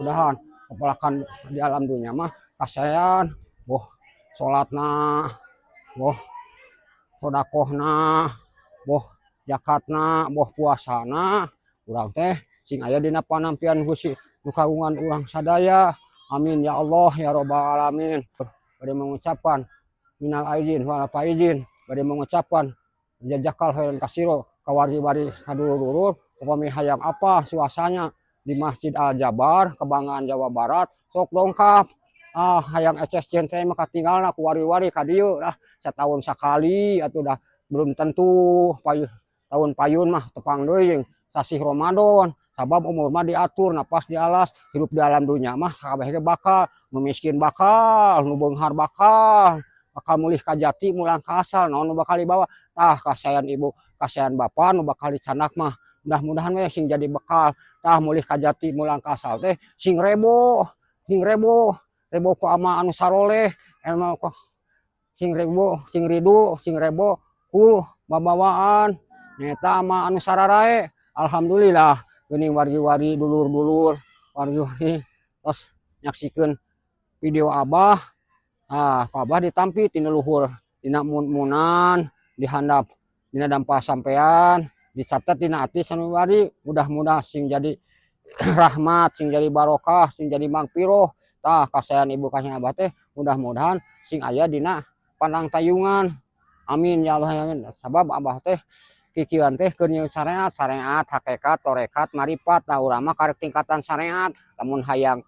Mudahan pepelakan di alam dunia mah kasaean, boh salatna, boh sodakohna, boh zakatna, boh puasana, urang teh sing aya dina panampian Gusti nu kagungan urang sadaya. Amin ya Allah ya Robbal alamin. Bade mengucapkan minal aidin wal faizin, bade mengucapkan jazakallah khairan katsiro ka wargi-wargi, ka dulur-dulur. Upami hayang apa suasana di Masjid Al Jabar, kebanggaan Jawa Barat, sok dongkap. Ah, hayang eces jentre mah katinggalna ku wari-wari ka dieu lah. Setahun sakali atuh, dah belum tentu payu, tahun payun mah tepang deui jeung sasih Ramadan. Sabab umur mah diatur, napas dialas. Hirup di alam dunia mah sakabeh ge bakal nu miskin, bakal nu beunghar, bakal bakal mulih ka jati, mulang ka asal. Naon nu bakal dibawa? Tah, kasaean ibu, kasaean bapa nu bakal dicandak mah mudah-mudahan we sing jadi bekal. Tah, mulih ka jati mulang ka asal teh sing rebo, sing rebo, rebo ku amal anu saroleh, emang kok sing rebo, sing ridu, sing rebo ku babawaan nyaeta amal anu sararae. Alhamdulillah, geuning wargi-wargi, dulur-dulur, wargi-wargi tos nyaksikeun video Abah. Ah, ku Abah ditampi tina luhur, dina mun-munan di handap, dina dampa sampean, dicatet dina ati sanubari. Mudah-mudah sing jadi rahmat, sing jadi barokah, sing jadi mangpiroh. Tah, kasaean ibu, kasaean abah teh mudah-mudahan sing aya dina pandang tayungan. Amin ya Allah ya amin. Sabab abah teh kikieuan teh keur nyieun syariat, syariat, hakikat, torekat, marifat. Nah, urang mah karek tingkatan syariat. Lamun hayang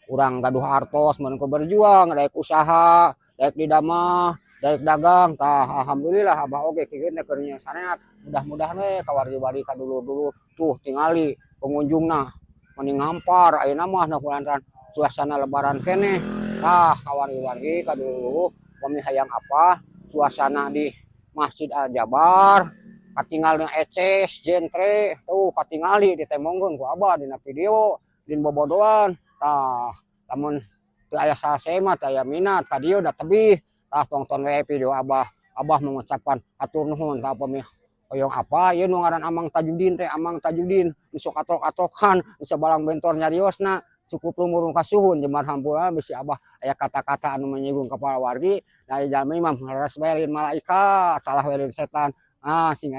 urang gaduh artos mun berjuang, daek usaha, daek didamah, daek dagang. Tah, alhamdulillah abah oge kikieuan teh keur nyieun syariat. Mudah-mudahan we ka wargi-wargi, ka dulur-dulur. Tuh, tingali pengunjungna meni ngampar ayeuna mah, kulantaran suasana Lebaran keneh. Tah, ka wargi-wargi, ka dulur, upami hayang apa suasana di Masjid Al Jabar, katingal eces jentre, tuh katingali ditembongkeun ku abah dina video din bobodoan. Tah, lamun teu aya salse mah, teu aya minat ka dieu da tebih. Tah, tongton we video abah. Abah mengucapkan hatur nuhun. Tah, upami hoyong apa ieu nu ngaran Amang Tajudin teh, Amang Tajudin nu sok atrok-atrokan, nu sabalang bentor nyariosna, cukup lumurung kasuhun jemar hampura bisi abah aya kata-kata anu menyinggung kepala wargi. Da jalmi mah leres bae lain malaikat, salah we lain setan. Ah, sing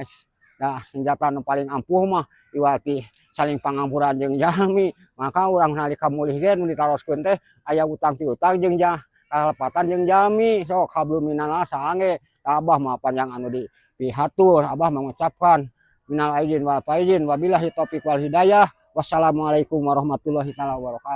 dah senjata nu paling ampuh mah iwati saling pangampuran jeung jalmi. Maka urang nalika mulih ge nu ditaroskeun teh aya utang piutang jeung jah kalepatan jeung jalmi. Sok hablum minannas saange. Abah mah panjang anu di pihatur. Abah mengucapkan minal aidin wal faizin, wabillahi taufik wal hidayah. Wassalamualaikum warahmatullahi taala wabarakatuh.